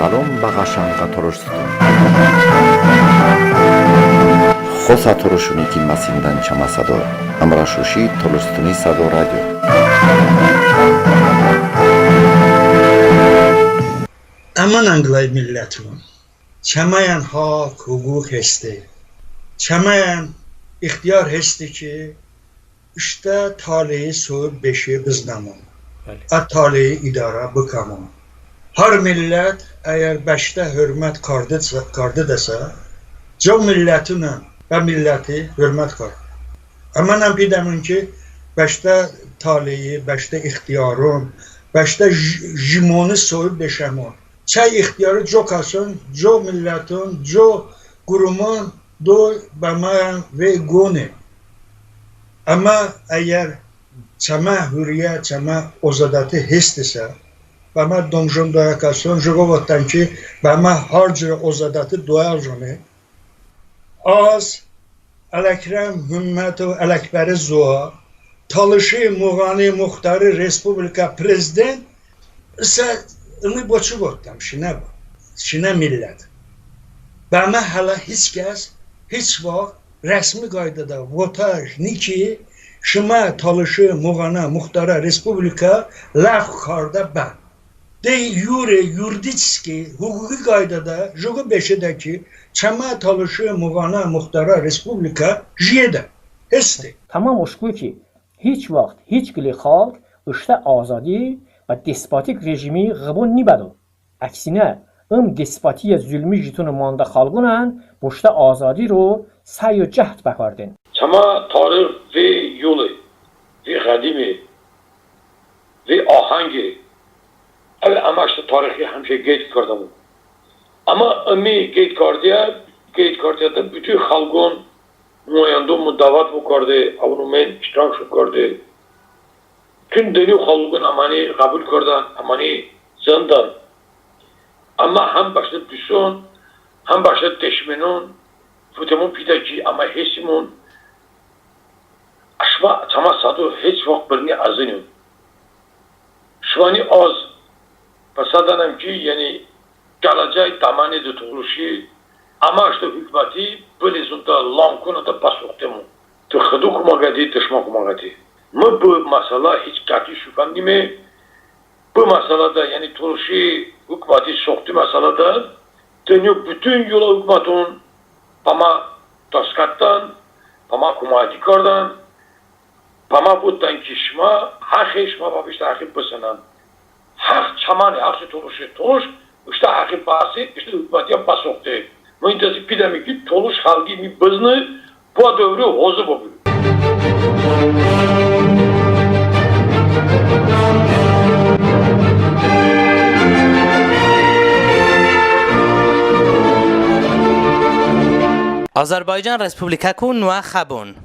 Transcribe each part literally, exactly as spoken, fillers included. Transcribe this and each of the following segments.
Səlom bə ğəşənqə Tolışıston. Xosə tolışoni ki, məsindən çəmə sədo. Əmrə Şuşi, Tolışıstoni Sədo radio. Əmənən qıləy millətimon. Çəməyən haq, huquq heste. Çəməyən ixtiyar heste ki, ıştə taleyi soyub beşe bıznəmon. Bəli. Ə taleyi idarə bıkəmon. Har millət əgər bəştə hörmət kardesə, kardedəsə, co millətonən bə milləti hörmət karde. Əmənən pidəmon ki, bəştə taleyi, bəştə ixtiyaron, bəştə j-, jimoni soyub beşəmon. Çəy ixtiyari co kəson, co milləton, co qurumon doy bəmə vey qone. Əmə əgər çəmə hurriyə, çəmə ozodəti hestesə, bəmə domjon doyə kəson jıqo votdən ki, bəmə har cürə ozodəti doyə əjone. Az Ələkrəm Hümmətov Ələkbəri zoə, Tolışi Muğani Muxtari Respublika prezident ısə ımi boçi votdəm, şinə bo, şinə millət. Bəmə hələ hiç kəs, hiç vaxt rəsmi qaydədə votəş ni ki, şımə Tolışi Muğanə Muxtarə Respublika ləğv kardə bən. De yure, yuridiçeski, huquqi qaydədə jıqo beşedə ki, çəmə Tolışi Muğanə Muxtarə Respublika jiyedə, heste. Tamam oşko ki, hiç vaxt hiç qılə xalq ıştə azadi bə despotik rejimi ğıbon nibədo. Əksinə, ım despotiyə zülmi jiton mandə xalqonən boştə azadiro səy-cəhd bəkarden. Çəmə tarix vey yole, vey ğədime, vey ahənge. Əv əmə ıştə tarixi həmişə qeyd kardəmon. Əmma ımi qeyd kardiyə, qeyd kardiyədə bütün xalqon numayəndonımon dəvət bıkarde, əvon omen iştirakşon karde. Bütün dınyo xalqon əməni ğəbul kardən, əməni zındən. Əmma həm bəştə duston, həm bəştə deşmenon votemon pidə ki, əmə hestimon. Şımə çəmə sədo heç vaxt bırni əzıniyon. Şıməni az bə sə dənəm ki, yəni gələcək dəməni de Tolışi əmə ıştə hukuməti bı lezonədə, Lankonədə bəsoxtemon. De Xıdo koməqəti, de şımə koməqəti. Mı bı məsələ hiç qəti şübhəm nime. Bı məsələdə, yəni Tolışi hukuməti soxti məsələdə dınyo bütün yolə hukuməton bəmə dast qətdən, bəmə koməqəti kardən, bəmə votdən ki, şımə həxi, şımə bəpe ıştə həxi bısənən. Həx çəməni, həx çı Tolışi, Tolış ıştə həxi bəse, ıştə hukumətiyə bəsoxte. Mı ın tezi pidəme ki, Tolış xəlqi ımi bızını, bo dövri hozı bıbu. Azərbaycan Respublikəku noə xəbon.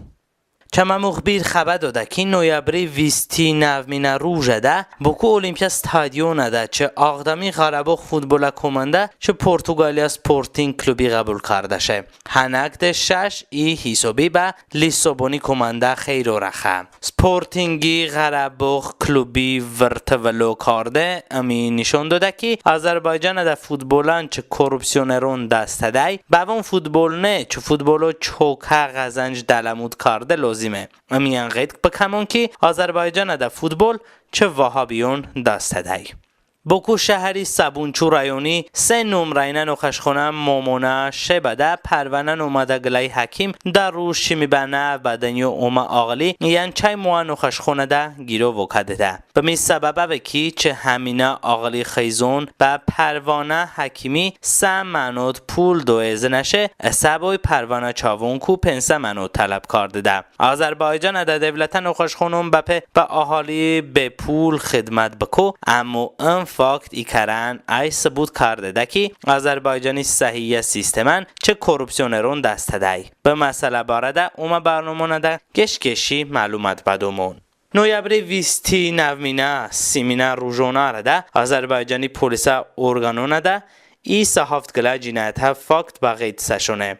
Çəmə muxbir xəbə dodə ki, noyabri visti nəvminə rujədə Boku Olimpiya stadionədə çı Ağdami Ğərəboğ futbolə komandə çı Portuqaliya Sporting klubi ğəbul kardəşe. Hənək de şəş i hisobi bə Lissoboni komandə xeyro rəxə. Sportingi Ğərəboğ klubi vırtı vılo karde ımi nişon dodə ki, Azərbaycanədə futbolən çı korrupsioneron dastədəy, bəvon futbol ne, çı futbolo çokə ğəzənc dələmud karde lozime. Imiyən ğeyd bıkəmon ki, Azərbaycanədə futbol çı vahabiyon dastədəy. Boku şəhəri Səbunçu rayoni se nomrəynə noxəşxonə Momonə şebədə pərvənə nomədə qıləy həkim da ruj çımi bənə bə dınyo omə ağıli iyən çəy moə noxəşxonədə girov okadedə. Bımi səbəb əve ki, çı həminə ağıli xıyzon bə pərvənə həkimi sə manot pul doy zınəşe, ısə boy pərvənə çəvonku pensə manot tələb kardedə. Azərbaycanədə devlətə noxəşxonon bəpe bə əhali be pul xıdmət bıko, əmmo ın fakt i kərən əy sıbut kardedə ki, Azərbaycani səhiyyə sistemən çı korrupsioneron dastədəy. Bı məsələ barədə omə bərnomonədə qeş-qeşi məlumət bədomon. Noyabri visti nəvminə, siminə rujonədə Azərbaycani polisə orqanonədə i sə haft qılə cinayətə fakt bə ğeyd səşone.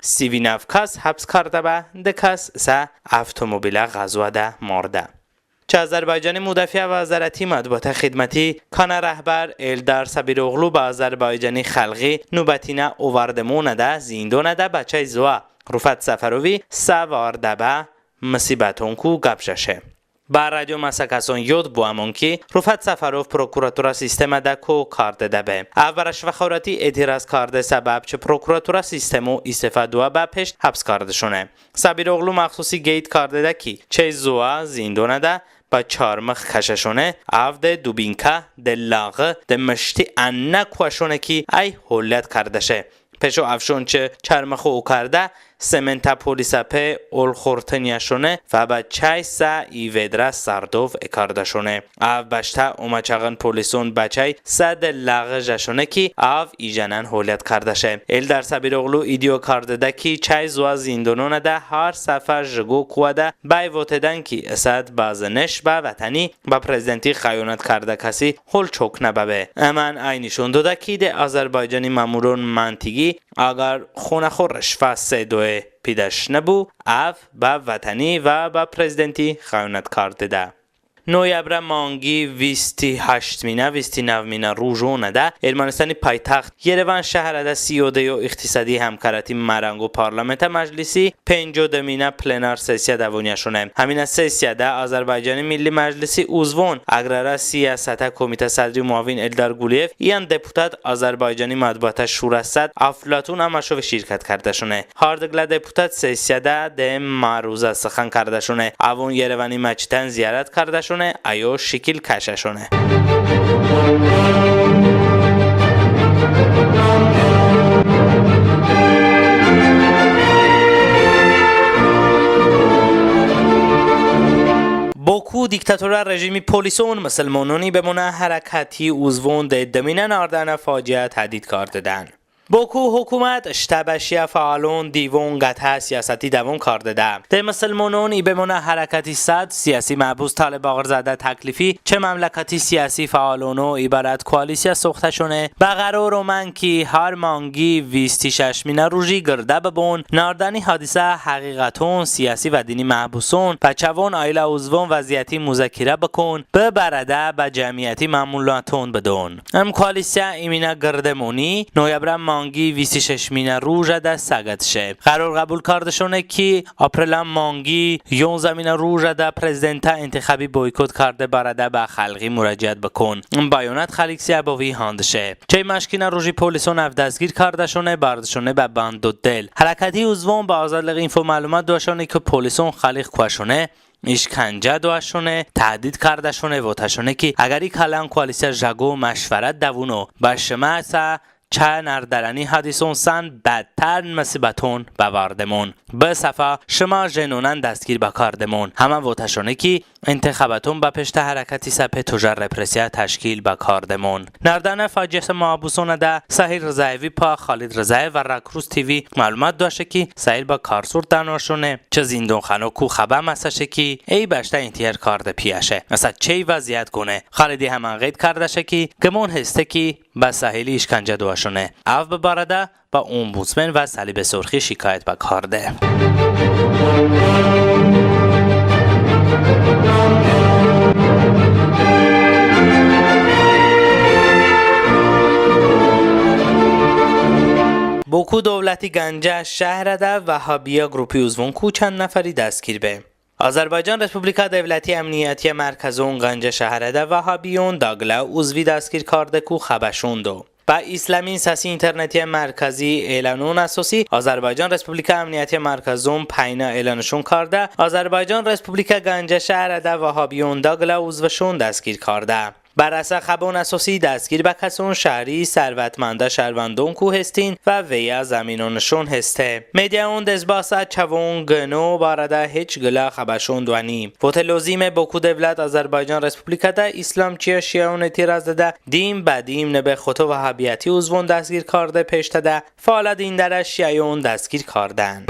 Sivi nəv kəs həbs kardə bə, dı kəs sə avtomobilə ğəzoədə mardə. Çı Azərbaycani Mudafiə Vəzarəti mətbuatə xidməti kanə rəhbər Eldar Səbiroğlu bə Azərbaycani xəlği nubətinə ovardemonədə, zindonədə bə çəy zoə Rufət Səfərovi sə vardəbə mısibətonku qəp jəşe. Bə radio məsə kəson yod bıəmon ki, Rufət Səfərov prokuraturə sistemədə ko kardedəbe. Əv bə rəşvəxorəti etiraz karde səbəb çı prokuraturə sistemo istefə doə bəpeşt həbs kardışone. Səbiroğlu məxsusi qeyd kardedə ki, çəy zoə zindonədə bə çarmıx kəşəşone, əv de dubinkə, de lağ, de mışti ənə koəşone ki, əy holət kardəşe. Peşo əvşon çı çarmıxo okardə, sementə polisə pe olxortıniyəşone və bə çəy sə i vedrə sərdov ekardəşone. Əv bəştə omə çəğın polison bə çəy sə de lağ jəşone ki, əv ijənən holət kardəşe. Eldar Səbiroğlu iddio kardedə ki, çəy zoə zindononədə har səfə jıqo koədə bəy votedən ki, ısət bəzıneş bə vətəni, bə prezidenti xəyonət kardə kəsi hol çok nəbəbe. Əmən əy nişon dodə ki, de Azərbaycani məmuron məntiqi əqər xonəxo rışvə se doe pidəş nıbu, əv bə vətəni və bə prezidenti xəyonət kardedə. Noyabrə manqi visti həştminə, visti nəvminə rujonədə Ermənistani paytəxt Yerevan şəhrədə siyo deyo iqtisadi həmkarəti mərənqo parlamentə məclisi penco dıminə plenar sessiya dəvoniyəşone. Həminə sessiyədə Azərbaycani Milli Məclisi uzvon, aqrarə siyasətə komitə sədri muavin Eldar Quliyev iyən deputat Azərbaycani mətbuatə şurə sədr Əflatun Əməşovi şirkət kardəşone. Har dı qılə deputat sessiyədə de məruzə sıxan kardəşone. Əvon Yerevani məçitən ziyarət kardəşone, əyo şikil kəşəşone. Boku diktatorə rejimi polison mısılmononi bə monə hərəkəti uzvon de dıminə nardənə faciə təhdid kardedən. Boku hukumət ıştə bəşiyə fəalon divon qətə siyasəti dəvom kardedə. De mısılmononi bə monə hərəkəti sədr siyasi məhbus Tale Bağırzadə təklifi çı məmləkəti siyasi fəalono ibarət koalisiya soxtəşone. Bə ğəror omən ki, har manqi visti şəşminə ruji qırdə bıbon, nardəni hadisə həğiğəton, siyasi və dini məhbuson, bə çəvon ailə uzvon vəziyəti muzakirə bıkon, bı barədə bə cəmiyyəti məlumaton bıdon. Im koalisiya iminə qırdəmoni noyabrə manqi visti şəşminə rujədə səqət şe. Ğəror ğəbul kardışone ki, aprelə manqi yonzəminə rujədə prezidentə intixabi boykot karde barədə bə xəlği muraciət bıkon. Im bəyonət Xəlid Siyabovi handışe. Çəy məşkinə ruji polison əv dəstgir kardəşone, bardışone bə band dodel. Hərəkəti uzvon bə Azadlıq İnfo məlumat doəşone ki, polison xəlği koəşone, işkəncə doəşone, təhdid kardəşone, votəşone ki, əqəri kələn koalisiya jıqo məşvərət dəvuno, bə şımə sə çə nardənə hadisonəsən bədtər mısibəton bəvardemon. Bı səfə şımə jenonən dəstgir bəkardemon. Həmən votəşone ki, intixabaton bəpeştə hərəkəti səpe tojə repressiya təşkil bəkardemon. Nardənə faciəsə məhbusonədə Sahil Rzayevi pa Xalid Rzayev bə Rakruz TV məlumat doəşe ki, Sahil bə karsor dənoəşone. Çı zindonxanoku xəbə məsəşe ki, əy bəştə intihar karde piyəşe. Isə çəy vəziyət qone? Xalidi həmən qeyd kardəşe ki, qımon heste ki, bə Sahili işkəncə doəşone. Əv bı barədə bə ombudsmen və Səlibə Sorxi şikayət bəkarde. Boku dövləti Gəncə şəhrədə vəhabiyə qrupi uzvonku çand nəfəri dəstgir be. Azərbaycan Respublikə Dövləti Əmniyyətiyə Mərkəzon Gəncə şəhrədə vəhabiyon dı qılə uzvi dəstgir kardeku xəbəşon do. Bə İslamin Səsi internetiyə mərkəzi elanon əsosi, Azərbaycan Respublikə Əmniyyətiyə Mərkəzon pəynə elanışon kardə, Azərbaycan Respublikə Gəncə şəhrədə vəhabiyon dı qılə uzvışon dəstgir kardə. Bə rəsə xəbon əsosi, dəstgir bə kəson şəhri sərvətməndə şəhrvəndonku hestin və vəyə zəminonışon heste. Mediaon dezbasə çəvon qıno barədə hiç qılə xəbəşon doəni. Vote lozime, Boku dövlət Azərbaycan Respublikədə islamçiyə şiəon etirazədə dim bə dim nıbe xoto vəhabiyəti uzvon dəstgir karde peştədə fəalə dindarə şiəon dəstgir kardən.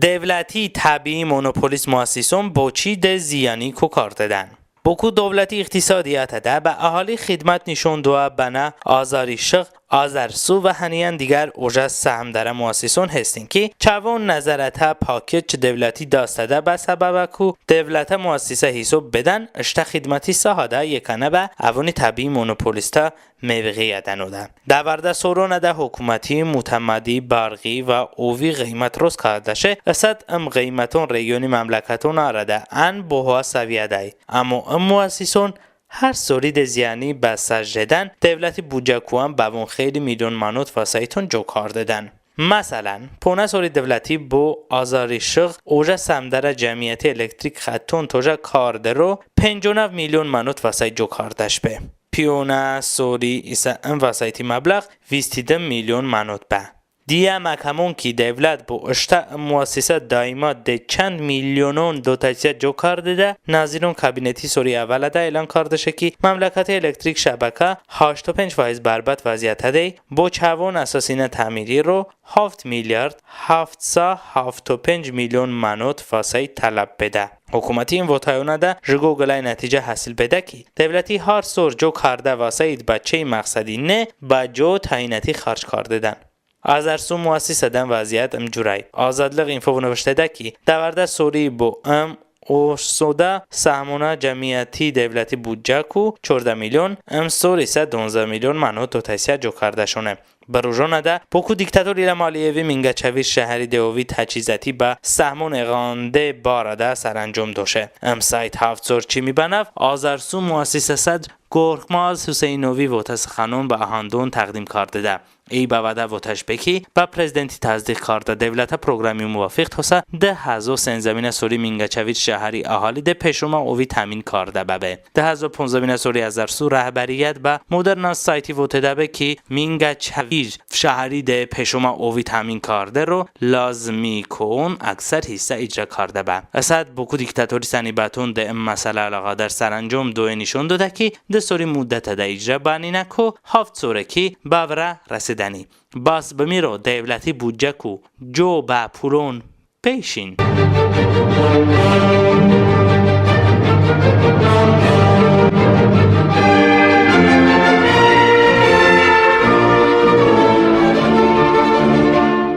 Dövləti təbii monopolis muəssison boçi de ziyani ko kardedən? Boku dovləti iqtisodiyotədə bə əholi xidmət nişon doə bənə Azərişığ, Azərsu və həniyən digər ojə səhmdorə muəssison hestin ki, çəvon nəzorətə paket çı devləti dastədə, bə səbəbku devlətə muəssisə hisob bedən, ıştə xidməti sahədə yeqonə bə əvoni təbii monopolistə mevğeədə nodə. Dəvardə soronədə hokuməti mutəmadi barği və ovi ğıymət roz kardəşe, ısət ım ğıyməton regioni məmləkəton arədə ən boho səviyyədəy. Əmmo ım muəssison har sori de ziyoni bə sə jedən, devləti bucəkuən bəvon xeyli milyon manot vəsaiton co kardedən. Məsələn, ponə sori devləti bo Azərişığ ojə səhmdorə cəmiyyəti elektrik xətton tojə kardero penco nəv milyon manot vəsait co kardəş be. Piyonə sori isə ın vəsaiti məbləğ visti dı milyon manot bə. Diyə məkəmon ki, devlət bo ıştə muəssisə daimə de çand milyonon dotasiya co kardedə, Naziron Kabineti sori əvvələdə elan kardışe ki, məmləkəti elektrik şəbəkə haşto penc faiz bərbod vəziyyətədəy, bo çəvon əsosinə təmirio haft milyard haft sa hafto penc milyon manot vəsait tələb bedə. Hokuməti ın votəyonədə jıqo qıləy nəticə hasil bedə ki, devləti har sor co kardə vəsait bə çəy məğsədi ne, bə co təyinəti xərc kardedən. Azərsu muəssisədən vəziyyət ım curəy. Azadlıq info nıvıştedə ki, dəvardə sori bo ım oşsodə səhmonə cəmiyyəti devləti bucəku çordə milyon, ım sor isə donzə milyon manot dotasiya co kardəşone. Bı rujonədə Boku diktator İlham Əliyevi Minqəçevir şəhəri de ovi təchizati bə səhmon eğande barədə sərəncom doşe. Im sayt haft sor çımi bənav Azərsu muəssisə sədr Qorxmaz Hüseynovi votə sıxanon bə əhandon təğdim kardedə. Əy bəvədə votəş be ki, bə prezidenti təsdiq kardə devlətə proqrami muvafiq tosə dı həzo senzəminə sori Minqəçevir şəhəri əholi de peşomə ovi təmin kardə bəbe. Dı həzo ponzəminə sori Azərsu rəhbəriyyət bə Modern.az sayti votedə be ki, Minqəçevir şəhəri de peşomə ovi təmin kardero lazımi koon əksər hissə icra kardə bə. Əsəd Boku diktatori sənibəton de ım məsələ əlaqədar sərəncom doye nişon dodə ki, dı sori muddətədə icra bəninə ko haft sore ki, bəvırə rəsedəni. Bas bımiro devləti bucəku co bə pulon peşin.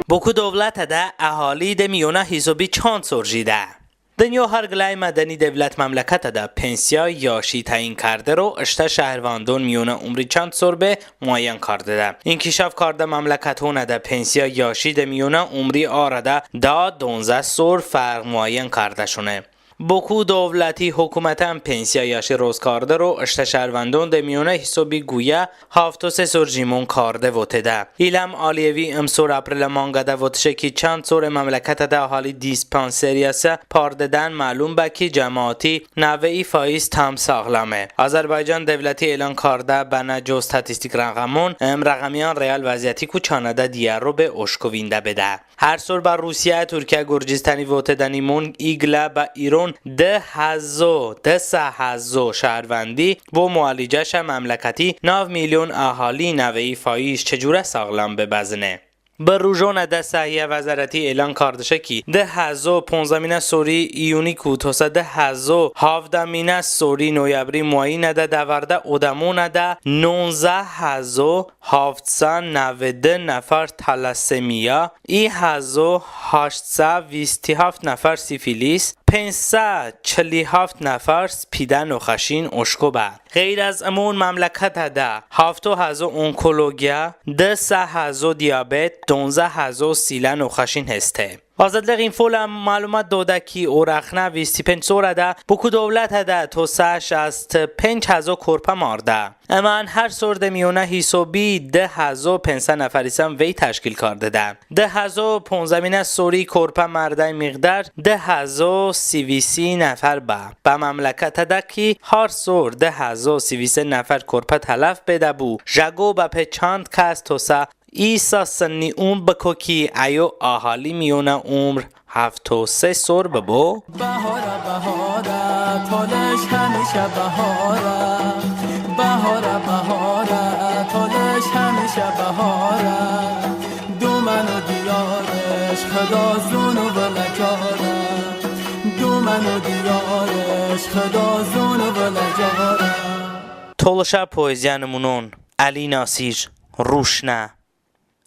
Boku dovlətədə əholi de miyonə hisobi çand sor jidə? Dınyo har qıləy mədəni devlət məmləkətədə pensiya yaşi təyin kardero ıştə şəhrvandon miyonə umri çand sor be muəyyən kardedə. İnkişaf kardə məmləkətonədə pensiya yaşi de miyonə umri arədə da donzə sor fərğ muəyyən kardəşone. Boku dovləti hokumətən pensiya yaşi roz kardero ıştə şəhrvandon de miyonə hisobi quyə hafto se sor jimon karde votedə. İlham Əliyevi ımsor aprelə manqədə votışe ki, çand sore məmləkətədə əholi dispanseriyəsə pardedən məlum bə ki, cəmati nəvəy faiz tam sağlame. Azərbaycan devləti elan kardə bənə co statistik rəğəmon, ım rəğəmiyən real vəziyyətiku çanədə diyəro be oşko vində bedə. Har sor bə Rusiyə, Turkiyə, Gurcistani votedənimon iqlə bə İron dı həzo, dı sə həzo şəhrvandi bo mualicəşə məmləkəti nəv milyon əholi nəvəy faiz çı curə sağlam be bəzıne. Bı rujonədə səhiyyə vəzorəti elan kardışe ki, dı həzo ponzəminə sori iyuniku tosə dı həzo havdəminə sori noyabri moəynədə dəvardə odəmonədə nonzə həzo haft sa nəvəd dı nəfər talasemiya, i həzo haşt sa visti haft nəfər sifilis, penc sa çıli haft nəfər spidə noxəşin oşko bə. Ğeyr az ımon məmləkətədə hafto həzo onkologiya, dı sə həzo diabet, donzə həzo silə noxəşin heste. Azadlıq info lə məlumat dodə ki, orəxnə visti penc sorədə Boku dovlətədə tosə şast penc həzo korpə mardə. Imən har sor de miyonə hisobi dı həzo penc sa nəfərisən vey təşkil kardedə. Dı həzo ponzəminə sori korpə mardəy miqdar dı həzo sivisi nəfər bə. Bə məmləkətədə ki, har sor dı həzo sivisi nəfər korpə tələf bedəbu, jıqo bəpe çand kəs tosə i sa sınni umr bıko ki, əyo əholi miyonə umr hafto se sor bıbo. Bahorə, bahorə, tolış həmişə bahorə. Bahorə, bahorə, tolış həmişə bahorə. Dumən diyorış xıdo zun vıləkorə. Dumən Tolışə poeziyə nımunon: Əli Nasir, Ruşnə.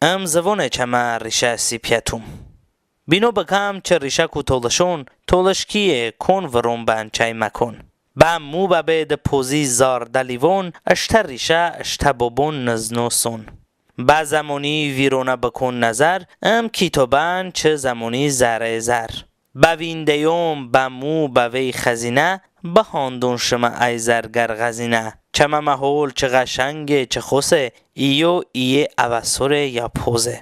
Im zıvone çəmə rişə sipiyətum. Bino bıkəm çı rişəku tolışon, tolışkiye kon vıron bən çəy məkon. Bə mu bəbe dı pozi zardə livon, ıştə rişə, ıştə bobon nızno son. Bə zəmoni vironə bıkon nəzər, ım kitobən çı zəmoni zərə zər. Bə vindeyon, bə mu, bə vey xəzinə, bıhandon şımə əy zərgər ğəzinə. Çəmə məhol çı ğəşənge, çı xose, iyo iye əvəsore ya poze.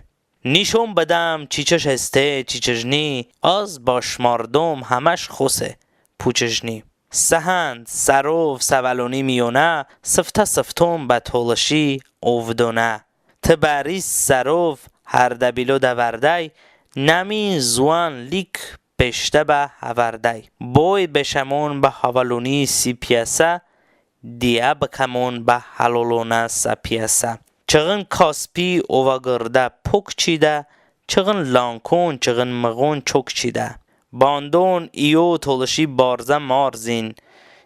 Nişon bıdəm çiçış heste, çiçış ni, az baş mardom həməş xose, puçış ni. Səhənd, sərov, səvəloni miyonə, sıftə-sıfton bə tolışi ovdonə. Tı bə ris sərov, hərdə bilo dəvərdəy, nəmin zuan lik beştə bə həvərdəy. Boy beşəmon bə həvəloni sipiyəsə, diyə bıkəmon bə həlolonə səpiyəsə. Çığın Kaspi ovə qırdə pok çidə, çığın Lankon, çığın Mığon çok çidə. Bandon iyo tolışi barzə marzin.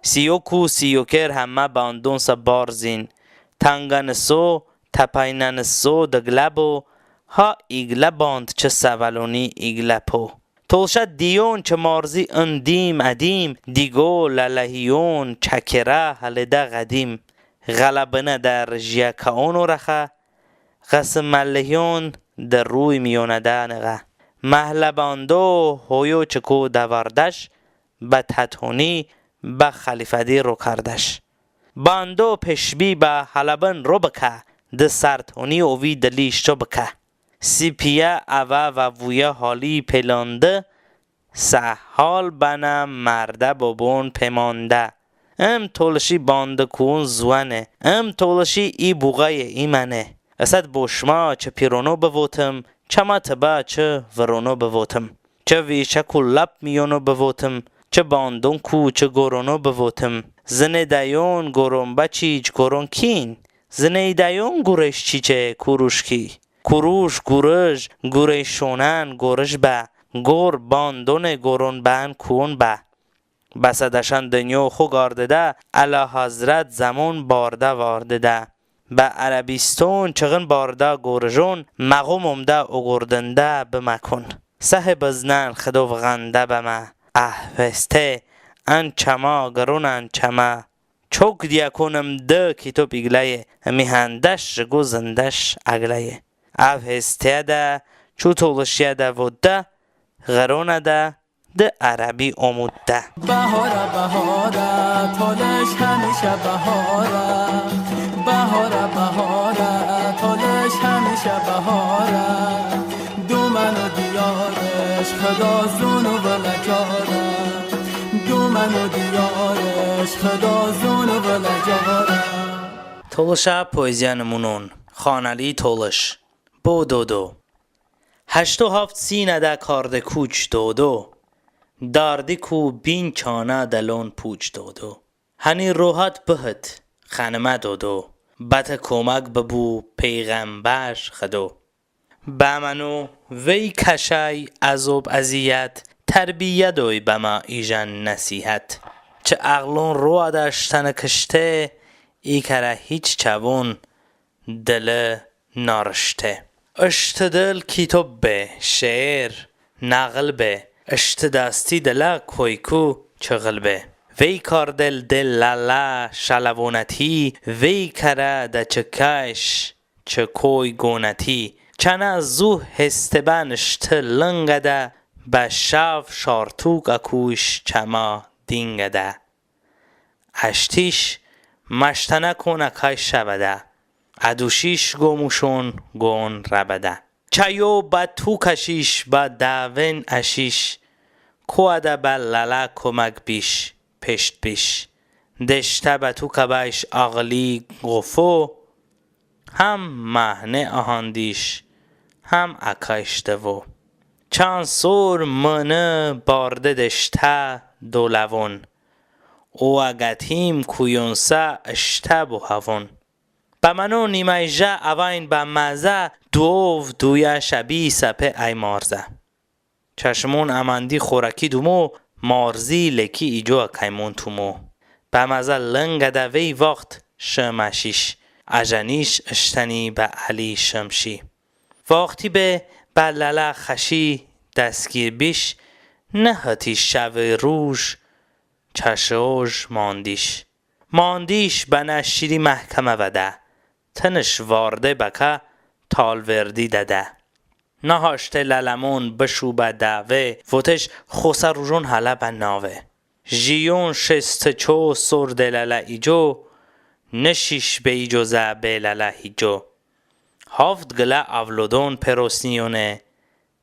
Siyoku siyoker həmə bandonsə barzin. Tənqə nıso, təpəynə nıso dı qlə bo, ha iqlə band çı səvəloni iqlə po. Tolışə diyon çı marzi ın dim ədim, diqo lələhiyon çəkirə hələdə ğədim. Ğələbınədə rıjiyə kəon orəxə, ğəsı məlləhiyon dı ruy miyonədə nığə. Məhlə bando hoyo çıko dəvardəş, bə tətoni, bə xəlifədi rokardəş. Bando peşbi bə Hələbın ro bıkə, dı sərtoni ovi dıli şo bıkə. Sipiyə əvə və vuyə hali pelandı, sə hal bənə mərdə bobon pemandı. Im tolışi bandı kuon zuəne, ım tolışi i buğəye, i məne. Isət bo şımə çı pirono bıvotım, çəmə tıbə çı vırono bıvotım. Çı vişəku ləp miyono bıvotım, çı bandonku çı qorono bıvotım. Zınedəyon qoron bə çiç, qoron kiyn? Zıneydəyon qurış çiçe, kuruş kiy? Kuruş, qurış, qurışonən qorış bə, qor bandone qoron bən kuon bə. Bəsə dəşən dınyo xo qardedə, Əlahəzrət zəmon bardə vardedə. Bə Ərəbiston çığın bardə qorıjon, məğom omdə oqordındə bıməkon. Səhe bıznən Xıdo vığandə bəmə, əh veste, ən çəmə qıronən çəmə. Çok diyəkon ım dı kitob iqləye, ımi həndəş jıqo zındəş əqləye. Əv hesteədə, çu tolışiədə voddə, ğıronədə, dı ərəbi omuddə. Bəhorə, bəhorə, tolış həmişə bəhorə. Bəhorə, bəhorə, tolış həmişə bəhorə. Dumən o diyorış Xıdo zıno vıləkorə. Dumən o diyorış Xıdo zıno vıləcorə. Tolışə poeziyə nımunon. Xanəli Tolış. Bo dodo. Həşto haft sinədə karde kuç dodo. Dardiku bin çanə dəlon puç dodo. Həni rohat bıhıt, xanımə dodo. Bətı komək bıbu peyğəmbər Xıdo. Bəməno vey kəşəy əzob əziyət, tərbiyə doy bəmə ijən nəsihət. Çı əğlon roədə ıştəni kışte, i kərə hiç çəvon dılı narışte. Iştı dıl kitob be, şeer, nəğıl be, ıştı dasti dılə koyku çığıl be. Vey kardel de lələ şələvonəti, vey kərə də çı kəş, çı koy gonəti. Çanə zu heste bən ıştı lınqədə, bə şəv şartuk əkuyş çəmə dinqədə. Əştiş məştənə kon əkəy şəvədə, əduşiş qomuşon qon rəbədə. Çəyo bə tu kəşiş, bə dəvin əşiş, koədə bə lələ komək biş, peşt biş. Deştə bə tu kəbəyş əğli ğofo, həm məhne əhandiş, həm əkəş dıvo. Çan sor mını barde deştə doləvon, oə qətim kuyonsə ıştə bo həvon. Bəməno niməyjə əvəyn bə məzə, duov duyə şəbi səpe əy marzə. Çəşmon əməndi xorəki dumo, marzi leki icoə kəymon tumo. Bə məzə lınqədə vey vaxt şıməşiş, əcəniş ıştəni bə əli şımşi. Vaxti be bə lələ xəşi dəsgir biş, nıhıtiş şəvi ruj çəşi oj mandiş. Mandiş bənə şiri məhkəmə vədə, tınış varde bəkə talverdi dədə. Nahaşte lələmon bışu bə dəve, voteş xosə rujon hələ bə nave. Jiyon şesti ço sor de lələ ico, nışiş be icozə be lələ hico. Haft qılə əvlodon perosniyone,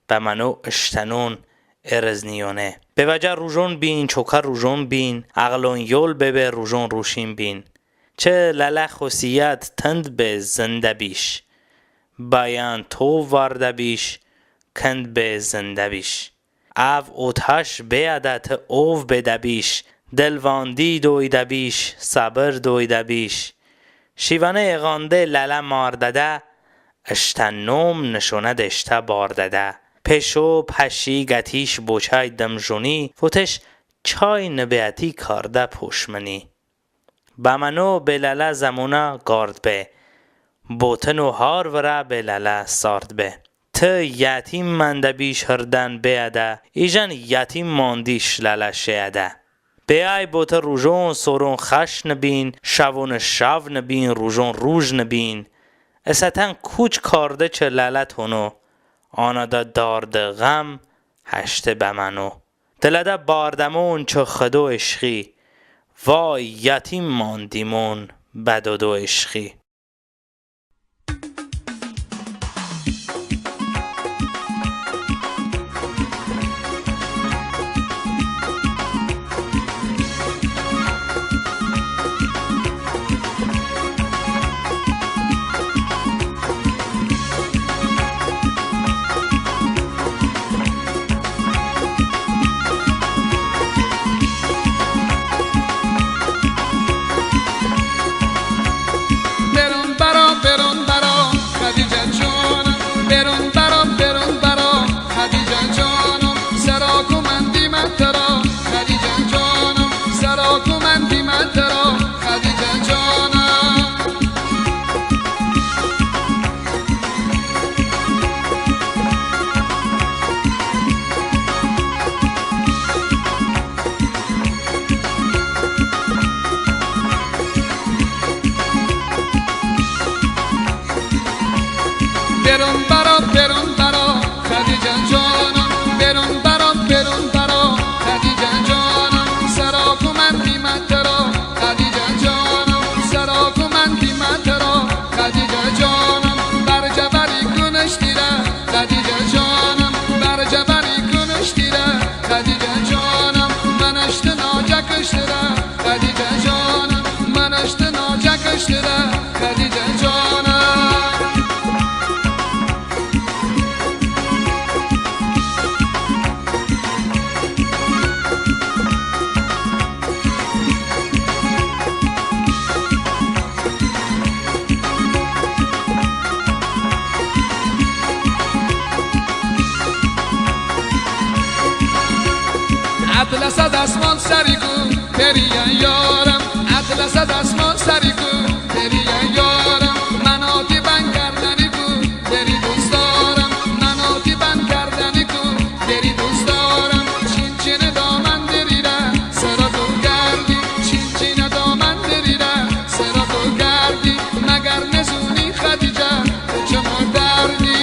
bə məno ıştənon erızniyone. Bevəcə rujon bin, çokə rujon bin, əğlon yol bebe rujon ruşin bin. Çı lələ xosiyət tınd be zındəbiş. Bəyən tov vardəbiş, kınd be zındəbiş. Əv otəş beədə tı ov bedəbiş, dılvandi doydəbiş, səbır doydəbiş. Şivənə eğande lələ mardədə, ıştə nom nışonə deştə bardədə. Peşo pəşi qətiş boçəy dımjoni, voteş çay nıbeəti kardə poşmıni. Bə məno be lələ zəmonə qard be, botın o har vırə be lələ sard be. Tı yətim məndəbiş hırdən beədə, ijən yətim mandiş lələ şeədə. Beəy botı rujon soron xəş nıbin, şəvonış şəv nıbin, rujon ruj nıbin. Isətən kuç karde çı lələ tono, anədə dardı ğəm həşte bə məno. Dılədə bardəmon çı Xıdo eşqi, vay yətim mandimon bə dodo eşqi. Beron baro, beron baro, Xədicə conım. Beron baro, beron baro, Xədicə conım. Səro ku mə dimə tırə, Xədicə conım. Səro ku mə dimə tırə, Xədicə conım. Beron baro, beron baro, Xədicə conım. Beron baro, beron baro, Xədicə conım. Səro ku mə dimə tırə, Xədicə conım. Səro ku mə dimə tırə, Xədicə conım. Bərcə bəri qınıştirə, Xədicə conım. Bərcə bəri qınıştirə, Xədicə conım. Mınıştı nocə kıştirə, Xədicə conım. Mınıştı nocə kıştirə, Xədicə conım. Ətləsə dəsmon səriku, periyən yorım. Ətləsə dəsmon səriku, periyən yorım. Mıno ti bən kardəniku, deri dustorım. Mıno ti bən kardəniku, deri dustorım. Çin-çini domən derirə, səro ku kardi. Çin-çini domən derirə, səro ku kardi. Məgər nızuni Xədicə, çımı dardi.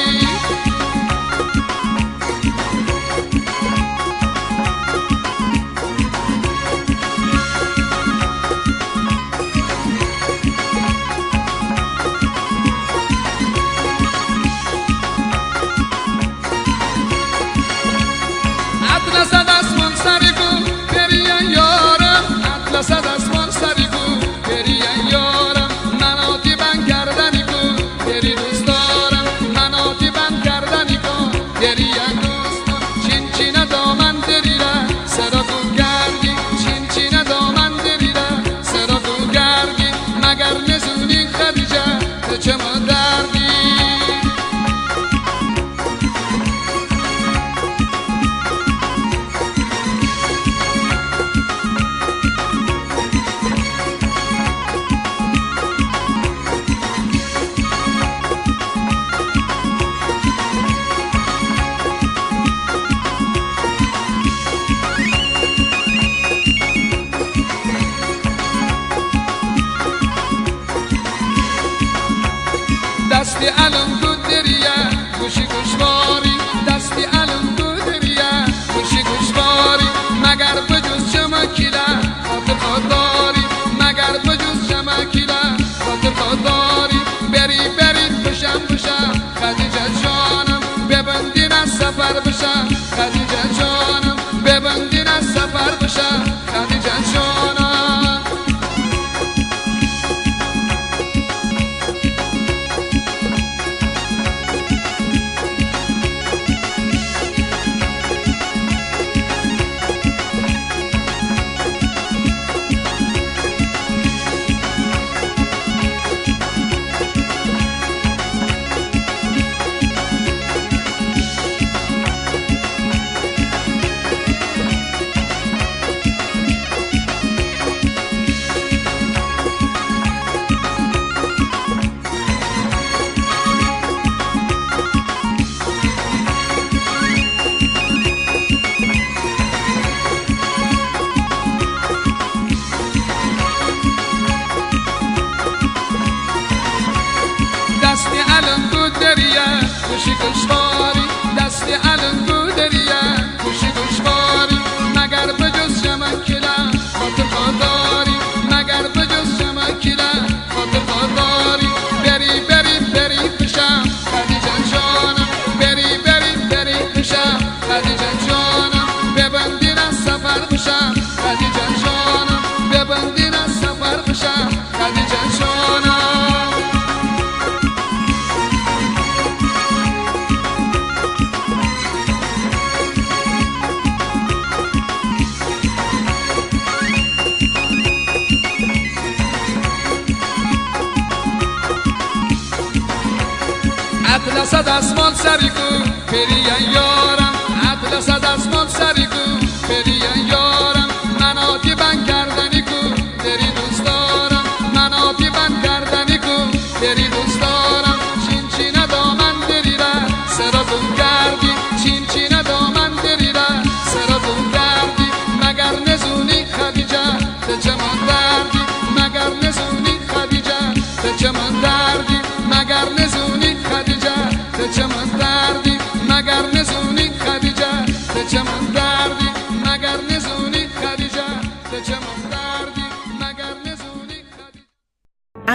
Duşvori, dasti əlınku deriyə, kuşi duşvori, məgər bıcus çəmə kilə, xatır xatari, məgər bıcus çəmə kilə, xatır xatari, beri, beri, beri pışə, Xədicə canım, beri, beri, beri pışə, Xədicə canım, bebındinə səfər pışə, Xədicə canım, bebındinə səfər pışə, Xədicə canım. Ətləsə dəsmal səriku, periyən yarəm, ətləsə dəsmal səriku, periyən yarəm, məno pibən kardəniku, deri dustarəm, məno pibən kardəniku, deri dustarəm, çin-çinə damən derirə, sərozun kardi, çin-çinə damən derirə, sərozun kardi, məgər nezuni Xədicə, tı çəmə dardi, məgər nezuni Xədicə, tı çəmə dardi, məgər nezuni Xədicə, tı çəmə dardi, məgər nezuni Xədicə, tı çəmə dardi, məgər nezuni Xədicə, tı çəmə dardi, məgər nezuni Xədicə.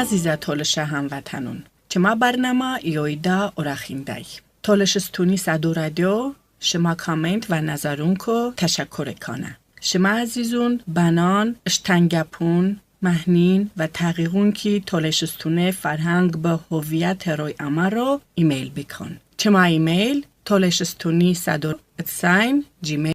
Əzizə tolışə həmvətənun, çəmə bərnamə iyoydə orəxindəy. Tolışıstuni Sədo radio şımə kament və nəzərunku təşəkkur ekanə. Şımə əzizun bənan ıştən gəpun, məhnin və təhqiqun ki Tolışıstuni fərhəng bə hoviyət roy əməro imeyl bıkən. Çəmə imeyl tolışıstuni sədo et sayn gmail